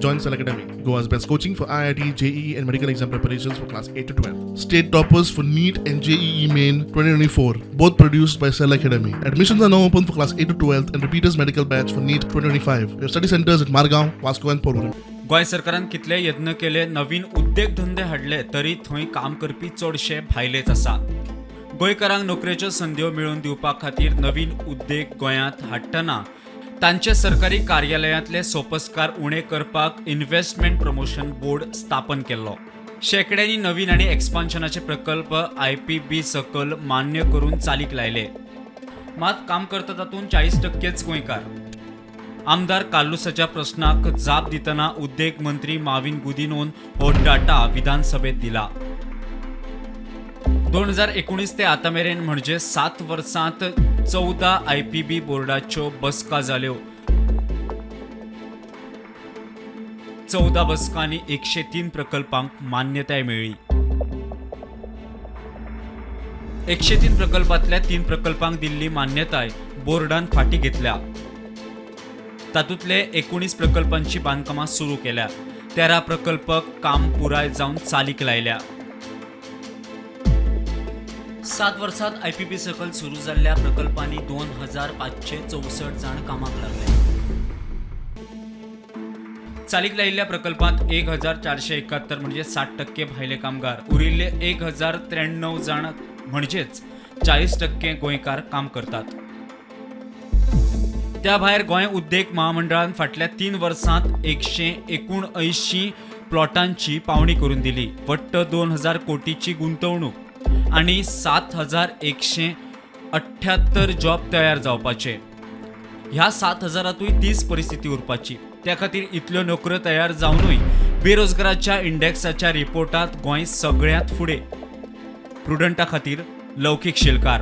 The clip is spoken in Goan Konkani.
Join Cell Academy, Goa's best coaching for IIT, JEE, and medical exam preparations for class 8 to 12. State toppers for NEET and JEE Main 2024, both produced by Cell Academy. Admissions are now open for class 8 to 12 and repeaters medical batch for NEET 2025. We have study centers at Margao, Vasco, and Porvorim. Goa सरकारान कितले यत्न केले, नवीन उद्देगधंदे हाडले तरी थंय काम करपी चडशे भायलेच आसा. गोंयकारांक नोकरेच्यो संद्यो मेळोवन दिवपा खातीर नवीन उद्देग गोंयांत हाडटना तांचे सरकारी कार्यालयांतले सोपस्कार उणे करपाक इन्व्हेस्टमेंट प्रमोशन बोर्ड स्थापन केल्लो. शेंकड्यांनी नवीन आनी एक्सपान्शनाचे प्रकल्प आयपीबी सकल मान्य करून चालीक लायले, मात काम करता तातूंत 40%च गोंयकार. आमदार कार्लुसाच्या प्रस्नाक जाप दितना उद्देग मंत्री माविन गुदिनोन हो डाटा विधानसभेत दिला. 2019 ते आतां मेरेन म्हणजे 7 वर्सांत 14 आयपीबी बोर्डाच्यो बसका जाल्यो. 14 बसकांनी 103 प्रकल्पांक मान्यताय मेळ्ळी. 103 प्रकल्पांतल्या 3 प्रकल्पांक दिल्ली मान्यताय बोर्डान फाटीं घेतल्या. तातूंतले 19 प्रकल्पांची बांदकामां सुरू केल्या. 13 प्रकल्प काम पुराय जावन चालीक लायल्या. 7 वर्सात आयपीबी सकल सुरू जाल्ल्या प्रकल्पांनी 2564 जाण कामाक लागले. चालीक लायिल्ल्या प्रकल्पांत 1471 म्हणजे 60% भायले कामगार, उरिल्ले 1093 जाण म्हणजेच 40% गोंयकार काम करतात. त्या भायर गोंय उद्देग महामंडळान फाटल्या 3 वर्सांत 179 प्लॉटांची पावणी करून दिली. वट्ट 2000 कोटीची गुंतवणूक आनी 7178 जॉब तयार जावपाचे. ह्या 7000तूय तीच परिस्थिती उरपाची. त्या खातीर इतल्यो नोकऱ्यो तयार जावनूय बेरोजगाराच्या इंडेक्साच्या रिपोर्टांत गोंय सगळ्यांत फुडें. प्रुडंटा खातीर लौकीक शेलकार.